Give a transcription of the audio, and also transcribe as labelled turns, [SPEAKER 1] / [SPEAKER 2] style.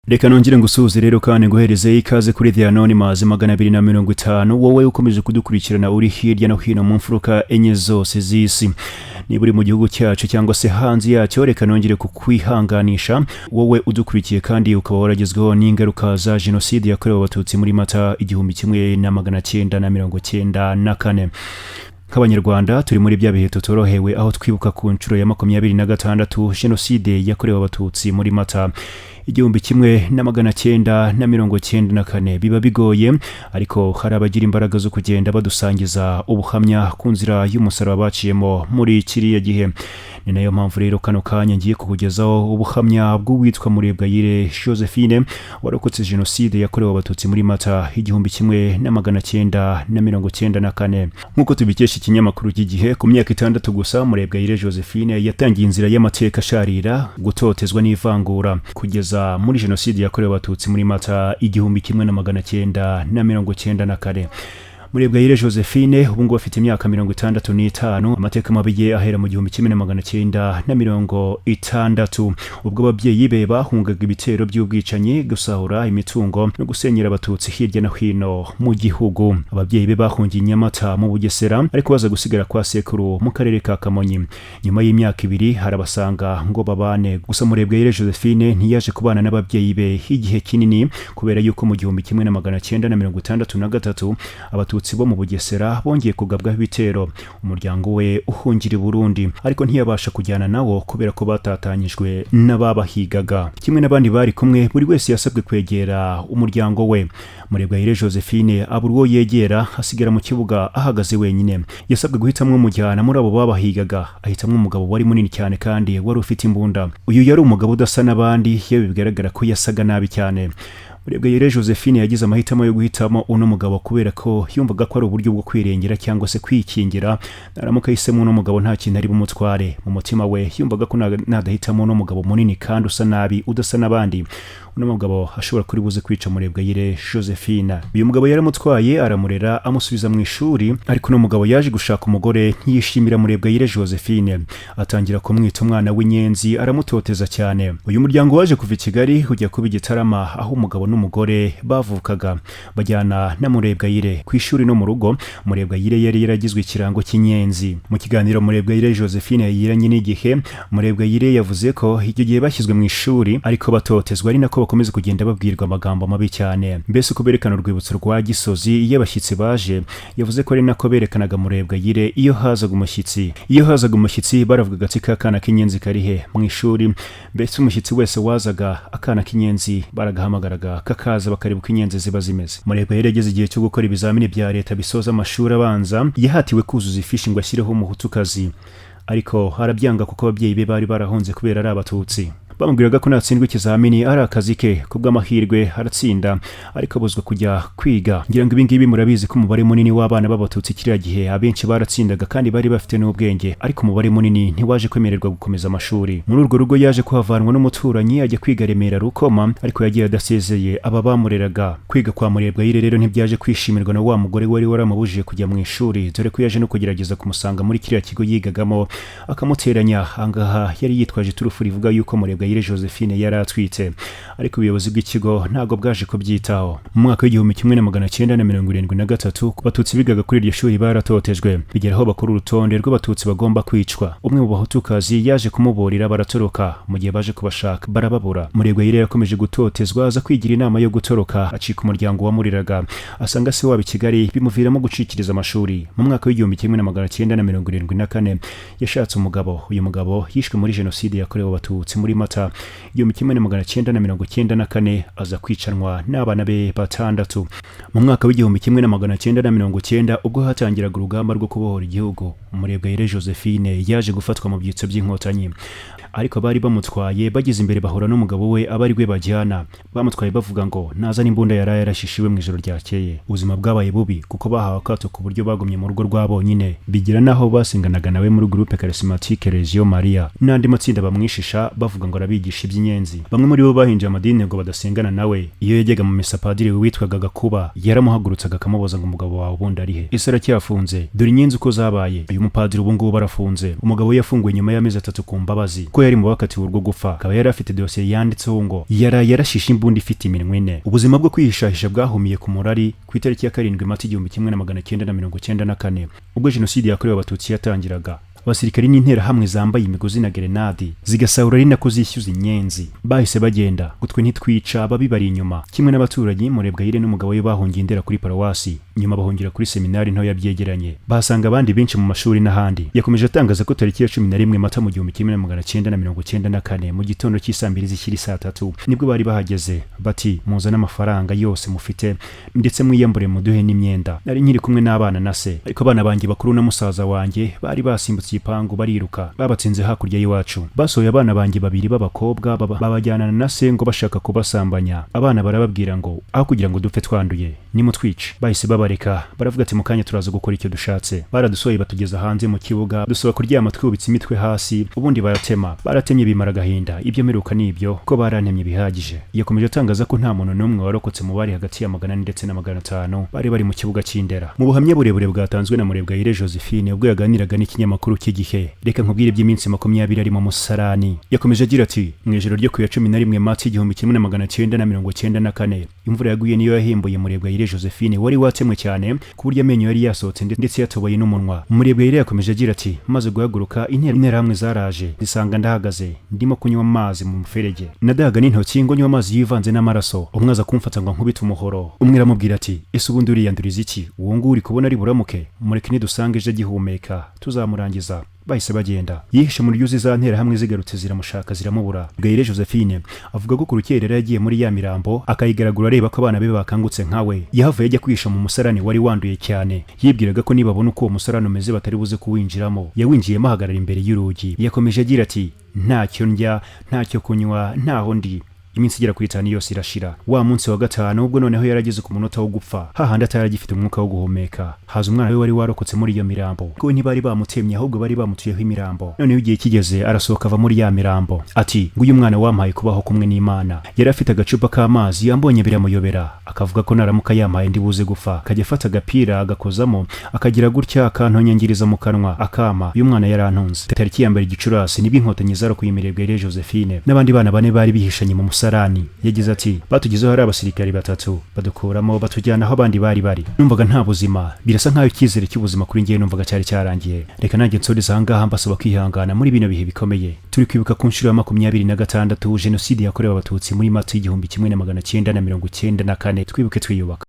[SPEAKER 1] Reka nongere ngusuhuze rero kandi nguhereze ikaze kuri The Anonymous 250, wowe ukomeje kudukurikirana uri hirya no hino mu mfuruka enye zose z'isi. Niba uri mu gihugu cyacu cyangwa se hanze yacyo, reka nongere kukwihanganisha, wowe udukurikiye kandi ukaba waragezweho n'ingaruka za Jenoside yakorewe Abatutsi muri Mata 1994. Nk'Abanyarwanda turi muri bya bihe tutorohewe, aho twibuka ku nshuro ya 26 Jenoside yakorewe Abatutsi muri Mata 1994. Biba bigoye, ariko hari abagira imbaraga zo kugenda badusangiza ubuhamya ku nzira y'umusaraba baciyemo muri kiriya gihe. Ni nayo mpamvu rero kano kanya ngiye kukugezaho ubuhamya bw'uwitwa Murebwayire Josephine, warokotse Jenoside yakorewe Abatutsi muri Mata 1994. Nk'uko tubikesha ikinyamakuru cy'Igihe, ku myaka 6 gusa Murebwayire Josephine yatangiye inzira y'amateka asharira, gutotezwa n'ivangura, kugeza muri Jenoside yakorewe Abatutsi muri Mata 1994. Murebwayire Josephine ubu ngubu afite imyaka 65. Amateka mabi ye ahera mu 1960, ubwo ababyeyi be bahungaga ibitero by'ubwicanyi, gusahura imitungo no gusenyera Abatutsi hirya no hino mu gihugu. Ababyeyi be bahungiye Nyamata mu Bugesera, ariko baza gusigara kwa sekuru mu karere ka Kamonyi. Nyuma y'imyaka 2 harabasanga ngo babane. Gusa Murebwayire Josephine ntiyaje kubana n'ababyeyi be igihe kinini, kubera yuko mu 1963 Abatutsi bo mu Bugesera bongeye kugabwaho ibitero, umuryango we uhungira i Burundi, ariko ntiyabasha kujyana nawo kubera ko batatanyijwe n'ababahigaga. Kimwe n'abandi bari kumwe, buri wese yasabwe kwegera umuryango we. Murebwayire Josephine abura uwo yegera, asigara mu kibuga ahagaze wenyine. Yasabwe guhitamo umujyana muri abo babahigaga, ahitamo umugabo wari munini cyane kandi wari ufite imbunda. Uyu yari umugabo udasa n'abandi, yewe bigaragara ko yasaga nabi cyane. Murebwayire Josephine yagize amahitamo yo guhitamo uno mugabo kubera ko yumvaga ko ari uburyo bwo kwirengera cyangwa se kwikingira. Naramuka ahisemo uno mugabo, nta kintu ari bumutware. Mu mutima we yumvaga ko nadahitamo uno mugabo munini kandi usa nabi, udasa n'abandi, uno mugabo ashobora kuri buze kwica Murebwayire Josephine. Uyu mugabo yaramutwaye, aramurera, amusubiza mu ishuri, ariko uno mugabo yaje gushaka umugore, ntiyishimira Murebwayire Josephine, atangira kumwita umwana w'inyenzi, aramutoteza cyane. Uyu muryango waje kuva i Kigali ujya kuba i Gitarama, aho umugabo n'umugore bavukaga, bajyana na Murebwayire ku ishuri no mu rugo. Murebwayire yari yaragizwe ikirango cy'inyenzi. Mu kiganiro Murebwayire Josephine yagiranye n'Igihe, Murebwayire yavuze ko icyo gihe bashyizwe mu ishuri ariko batotezwa, ari nako bakomeza kugenda babwirwa amagambo mabi cyane. Mbese uko berekana urwibutso rwa Gisozi iyo abashyitsi baje, yavuze ko ari nako berekanaga Murebwayire iyo hazaga umushyitsi. Iyo hazaga umushyitsi baravugaga ati: "Ka kana k'inyenzi kari he mu ishuri?" Mbese umushyitsi wese wazaga, akana k'inyenzi baragahamagaraga kakaza, bakareba uko inyenzi ziba zimeze. Murebwayire yageze igihe cyo gukora ibizamini bya leta bisoza amashuri abanza. Yahatiwe kuzuza ifishi ngo ashyireho umuhutukazi, ariko arabyanga kuko ababyeyi be bari barahunze kubera ari Abatutsi. Bamubwiraga ko natsindwa ikizamini ari akazi ke. Kubw'amahirwe aratsinda, ariko abuzwa kujya kwiga. Ngira ngo ibingibi murabizi ko umubare munini w'abana b'Abatutsi kiriya gihe, abenshi baratsindaga kandi bari bafite n'ubwenge, ariko umubare munini ntiwaje kwemererwa gukomeza amashuri. Muri urwo rugo yaje kuhavanwa n'umuturanyi, ajya kwiga Remera Rukoma, ariko yagiye adasezeye aba bamureraga. Kwiga kwa Murebwayire rero ntibyaje kwishimirwa na wa mugore wari waramubujije kujya mu ishuri, dore ko yaje no kugerageza kumusanga muri kiriya kigo yigagamo akamuteranya. Ahangaha yari yitwaje iturufu rivuga yuko Murebwayire Josephine yari atwite, ariko ubuyobozi bw'ikigo ntabwo bwaje kubyitaho. Mu mwaka w'1973, Abatutsi bigaga kuri iryo shuri baratotejwe, bigera aho bakora urutonde rw'Abatutsi bagomba kwicwa. Umwe mu Bahutukazi yaje kumuburira, baratoroka. Mu gihe baje kubashaka barababura. Murebwayire yakomeje gutotezwa, aza kwigira inama yo gutoroka, acika umuryango wamureraga, asanga se wabo i Kigali, bimuviramo gucikiriza amashuri. Mu mwaka w'1974 yashatse umugabo. Uyu mugabo yishwe muri Jenoside yakorewe Abatutsi muri Mata 1994, aza kwicanwa n'abana be batandatu. Mu mwaka w'1990, ubwo hatangiraga urugamba rwo kubohora igihugu, Murebwayire Josephine yaje gufatwa mu byitso by'Inkotanyi, ariko bari bamutwaye bageze imbere bahura n'umugabo we, aba ari we bajyana. Bamutwaye bavuga ngo nazana imbunda yari yarashishiwe mu ijoro ryakeye. Ubuzima bwabaye bubi kuko bahawe akato ku buryo bagumye mu rugo rwa bonyine, bigira n'aho basenganaga nawe muri Groupe Charismatique Legio Maria n'andi matsinda, bamwishisha bavuga ngo arabyemera. bigisha iby'inyenzi. Bamwe muri bo bahinje amadini ngo badasengana nawe. Iyo yajyaga mu misa, padiri witwaga Gakuba yaramuhagurutsaga akamubaza ngo: "Umugabo wawe ubundi ari he? Ese aracyafunze? Dore inyenzi uko zabaye." Uyu mupadiri ubu ngubu arafunze. Umugabo we yafunguwe nyuma y'amezi 3 ku mbabazi, ko yari mu bakatiwe urwo gupfa, akaba yari afite dosiye yanditseho ngo yaraye yarashishe imbunda ifite iminwa ine. Ubuzima bwo kwihishahisha bwahumiye ku murari ku itariki ya 7 Mata 1994, ubwo jenoside yakorewe Abatutsi yatangiraga. Abasirikari n'interahamwe zambaye imigozi na gerenadi zigasahura ari nako zishyuza inyenzi bahise bagenda. Gutwe ntitwica ababi bari inyuma. Kimwe n'abaturanyi, Murebwayire n'umugabo we bahungiye Indera kuri paruwasi, nyuma bahungira kuri seminari ntoya byegeranye, bahasanga abandi benshi mu mashuri n'ahandi. Yakomeje atangaza ko tariki ya 11 Mata mu 1994, mu gitondo cy'isaa 2 zishyira saa 3, nibwo bari bahageze, bati: "Muzane amafaranga yose mufite, ndetse mwiyambure, muduhe n'imyenda." Nari nkiri kumwe n'abana na se, ariko abana banjye bakuru na musaza wanjye bari basimbutse igipangu bariruka, babatsinze hakurya y'iwacu. Basohoye abana banjye babiri b'abakobwa, babajyanana na se ngo bashaka kubasambanya. Abana barababwira ngo: "Aho kugira ngo dupfe twanduye, nimutwice." Bahise babareka, baravuga ati: "Mu kanya turaza gukora icyo dushatse." Baradusohoye batugeza hanze mu kibuga, dusaba kuryama twubitse imitwe hasi, ubundi baratema. Baratemye bimara agahinda. Ibyo mperuka ni ibyo, ko barantemye bihagije. Yakomeje atangaza ko nta muntu n'umwe warokotse mu bari hagati ya 400 ndetse na 500 bari bari mu kibuga cy'Indera. Mu buhamya burebure bwatanzwe na Murebwayire Josephine ubwo yaganiraga n'ikinyamakuru cy'Igihe, reka nkubwire iby'iminsi 20 ari mu musarani. Yakomeje agira ati: "Mu ijoro ryo ku ya 11 Mata 1994, imvura yaguye niyo yahimbuye Murebwayire Josephine wari watemwe cyane ku buryo amenyo yari yasohotse ndetse yatoboye n'umunwa." Murebwayire yakomeje agira ati: "Maze guhaguruka, interahamwe zaraje zisanga ndahagaze ndimo kunywa amazi mu muferege. Nadahaga n'intoki ngo nywe amazi yivanze n'amaraso. Umwe aza kumfata ngo ankubite umuhoro." Umwe aramubwira ati: "Ese ubundi uriyanduriza iki? Uwo nguwo uri kubona ari buramuke? Mureke, nidusanga ejo agihumeka tuzamurangiza." Bahise bagenda, yihishe mu ryuzi. Za nterahamwe zigarutse ziramushaka ziramubura. Gayire Josephine avuga ko ku rukerera yagiye muri ya mirambo akayigaragura areba ko abana be bakangutse nkawe. Yahavuye ajya kwihisha mu musarani wari wanduye cyane. Yibwiraga ko nibabona uko uwo musarani umeze batari buze kuwinjiramo. Yawinjiyemo ahagarara imbere y'urugi. Yakomeje agira ati: "Ntacyo ndya, ntacyo kunywa, ntaho ndi. Iminsi igera kuri 5 yose irashira. Wa munsi wa gatanu, ubwo noneho yarageze ku munota wo gupfa, hahandi atari agifite umwuka wo guhumeka, haza umwana we wari warokotse muri iyo mirambo, kuko ntibari bamutemye, ahubwo bari bamutuyeho imirambo. Noneho igihe kigeze arasohoka ava muri ya mirambo, ati: 'Nguyu mwana wampaye kubaho kumwe n'Imana.' Yari afite agacupa k'amazi, yambonye biramuyobera, akavuga ko naramuka yampaye ndi buze gupfa. Akajya afata agapira agakozamo, akagira gutya akantonyangiriza mu kanwa, akama. Uyu mwana yarantunze." Tariki ya 1 Gicurasi nibwo Inkotanyi zarokoye Murebwayire Josephine n'abandi bana bane bari bihishanye mu musarani. Yagize ati: "Batugezeho hari abasirikari batatu, badukuramo batujyana aho abandi bari bari. Numvaga nta buzima, birasa nk'aho icyizere cy'ubuzima kuri njyewe numvaga cyari cyarangiye." Reka nanjye nsoreze aha ngaha, mbasaba kwihangana muri bino bihe bikomeye turi kwibuka ku nshuro ya 26 jenoside yakorewe Abatutsi muri Mata 1994. Twibuke twiyubaka.